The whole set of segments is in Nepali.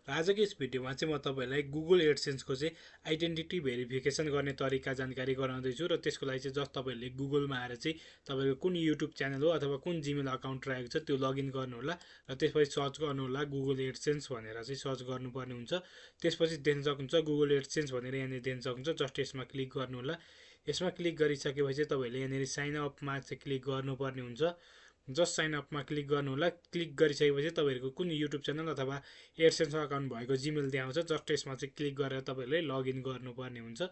आजको यस भिडियोमा चाहिँ म तपाईँलाई गुगल एडसेन्सको चाहिँ आइडेन्टिटी भेरिफिकेसन गर्ने तरिका जानकारी गराउँदैछु र त्यसको लागि चाहिँ जस्ट तपाईँहरूले गुगलमा आएर चाहिँ तपाईँको कुन युट्युब च्यानल हो अथवा कुन जिमेल अकाउन्ट रहेको छ त्यो लगइन गर्नुहोला र त्यसपछि सर्च गर्नुहोला गुगल एडसेन्स भनेर चाहिँ सर्च गर्नुपर्ने हुन्छ। त्यसपछि देख्न सक्नुहुन्छ गुगल एडसेन्स भनेर यहाँनिर देख्न सक्नुहुन्छ। जस्ट यसमा क्लिक गर्नुहोला। यसमा क्लिक गरिसकेपछि तपाईँहरूले यहाँनिर साइन अपमा चाहिँ क्लिक गर्नुपर्ने हुन्छ। जस्ट साइन अपमा क्लिक गर्नुहोला। क्लिक गरिसकेपछि तपाईँहरूको कुन युट्युब च्यानल अथवा एडसेन्स अकाउन्ट भएको जिमेल देखाउँछ। जस्ट यसमा चाहिँ क्लिक गरेर तपाईँहरूले लगइन गर्नुपर्ने हुन्छ।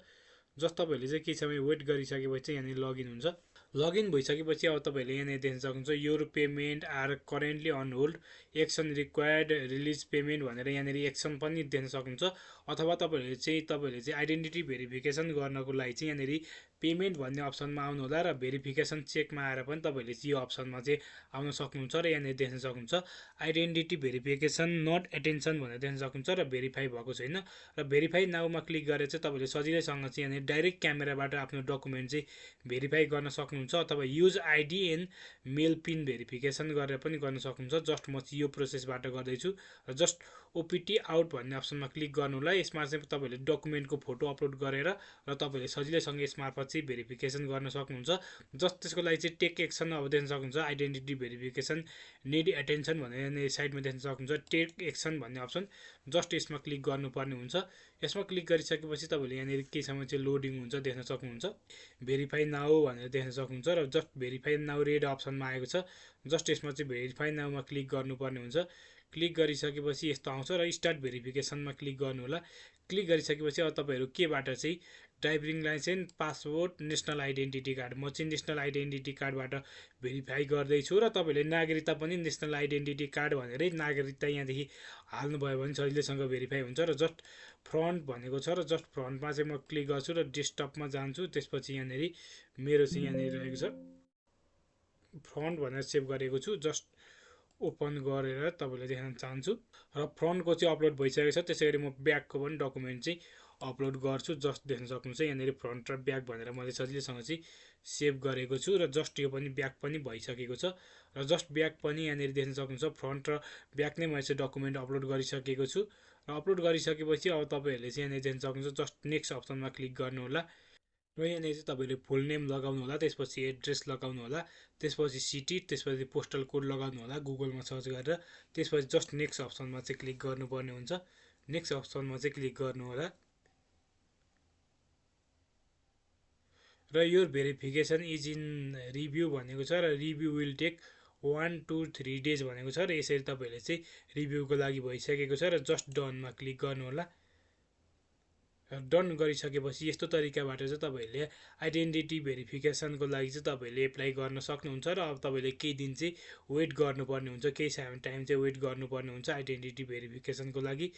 जस्ट तपाईँहरूले चाहिँ केही समय वेट गरिसकेपछि चाहिँ यहाँनिर लगइन हुन्छ। लगइन भइसकेपछि अब तपाईँहरूले यहाँनिर देख्न सक्नुहुन्छ your payment are currently on hold, action required, release payment भनेर यहाँनिर एक्सन पनि देख्न सक्नुहुन्छ। अथवा तपाईँहरूले चाहिँ आइडेन्टिटी भेरिफिकेसन गर्नको लागि चाहिँ यहाँनिर पेमेन्ट भन्ने अप्सनमा आउनुहोला र भेरिफिकेसन चेकमा आएर पनि तपाईँहरूले चाहिँ यो अप्सनमा चाहिँ आउन सक्नुहुन्छ र यहाँनिर देख्न सक्नुहुन्छ आइडेन्टिटी भेरिफिकेसन नट एटेन्सन भनेर देख्न सक्नुहुन्छ र भेरिफाई भएको छैन। र भेरिफाई नाउमा क्लिक गरेर चाहिँ तपाईँले सजिलैसँग चाहिँ यहाँनिर डाइरेक्ट क्यामेराबाट आफ्नो डकुमेन्ट चाहिँ भेरिफाई गर्न सक्नुहुन्छ अथवा use ID and mail pin verification गरेर पनि गर्न सक्नुहुन्छ। जस्ट म चाहिँ यो प्रोसेसबाट गर्दैछु र जस्ट ओपिटी आउट भन्ने अप्सनमा क्लिक गर्नुहोला। यसमा चाहिँ तपाईँले डकुमेन्टको फोटो अपलोड गरेर र तपाईँले सजिलैसँग यसमार्फत चाहिँ भेरिफिकेसन गर्न सक्नुहुन्छ। जस्ट त्यसको लागि चाहिँ टेक एक्सन अब देख्न सक्नुहुन्छ आइडेन्टिटी भेरिफिकेसन निड एटेन्सन भनेर यहाँनिर साइडमा देख्न सक्नुहुन्छ टेक एक्सन भन्ने अप्सन। जस्ट यसमा क्लिक गर्नुपर्ने हुन्छ। यसमा क्लिक गरिसकेपछि तपाईँले यहाँनिर केही समय चाहिँ लोडिङ हुन्छ देख्न सक्नुहुन्छ। भेरिफाई नाउ भनेर देख्न सक्नुहुन्छ र जस्ट भेरिफाई नाउ रेड अप्सनमा आएको छ। जस्ट यसमा चाहिँ भेरिफाई नाउमा क्लिक गर्नुपर्ने हुन्छ। क्लिक गरिसकेपछि यस्तो आउँछ र स्टार्ट भेरिफिकेसनमा क्लिक गर्नुहोला। क्लिक गरिसकेपछि अब तपाईँहरू केबाट चाहिँ driving licence, passport, national identity card, म चाहिँ नेसनल आइडेन्टिटी कार्डबाट भेरिफाई गर्दैछु र तपाईँले नागरिकता पनि नेसनल आइडेन्टिटी कार्ड भनेरै नागरिकता यहाँदेखि हाल्नुभयो भने सजिलैसँग भेरिफाई हुन्छ। र जस्ट फ्रन्ट भनेको छ र जस्ट फ्रन्टमा चाहिँ म क्लिक गर्छु र डेस्कटपमा जान्छु। त्यसपछि यहाँनिर मेरो चाहिँ यहाँनिर रहेको छ फ्रन्ट भनेर सेभ गरेको छु। जस्ट ओपन गरेर तपाईँले देख्न चाहन्छु र फ्रन्टको चाहिँ अपलोड भइसकेको छ। त्यसै गरी म ब्याकको पनि डकुमेन्ट चाहिँ अपलोड गर्छु। जस्ट देख्न सक्नुहुन्छ यहाँनिर फ्रन्ट र ब्याक भनेर मैले सजिलैसँग चाहिँ सेभ गरेको छु र जस्ट यो पनि ब्याक पनि भइसकेको छ। र जस्ट ब्याक पनि यहाँनिर देख्न सक्नुहुन्छ फ्रन्ट र ब्याक नै मैले चाहिँ डकुमेन्ट अपलोड गरिसकेको छु। र अपलोड गरिसकेपछि अब तपाईँहरूले चाहिँ यहाँनिर देख्न सक्नुहुन्छ जस्ट नेक्स्ट अप्सनमा क्लिक गर्नुहोला र यहाँनिर चाहिँ तपाईँले फुल नेम लगाउनु होला। त्यसपछि एड्रेस लगाउनु होला। त्यसपछि सिटी, त्यसपछि पोस्टल कोड लगाउनु होला गुगलमा सर्च गरेर। त्यसपछि जस्ट नेक्स्ट अप्सनमा चाहिँ क्लिक गर्नुपर्ने हुन्छ। नेक्स्ट अप्सनमा चाहिँ क्लिक गर्नु होला र यो भेरिफिकेसन इज इन रिभ्यू भनेको छ र review will take 1 to 3 days भनेको छ र यसरी तपाईँहरूले चाहिँ रिभ्यूको लागि भइसकेको छ र जस्ट डनमा क्लिक गर्नु होला। डन गरिसकेपछि यस्तो तरिकाबाट चाहिँ तपाईँहरूले आइडेन्टिटी भेरिफिकेसनको लागि चाहिँ तपाईँहरूले एप्लाई गर्न सक्नुहुन्छ र अब तपाईँले केही दिन चाहिँ वेट गर्नुपर्ने हुन्छ, केही टाइम चाहिँ वेट गर्नुपर्ने हुन्छ आइडेन्टिटी भेरिफिकेसनको लागि।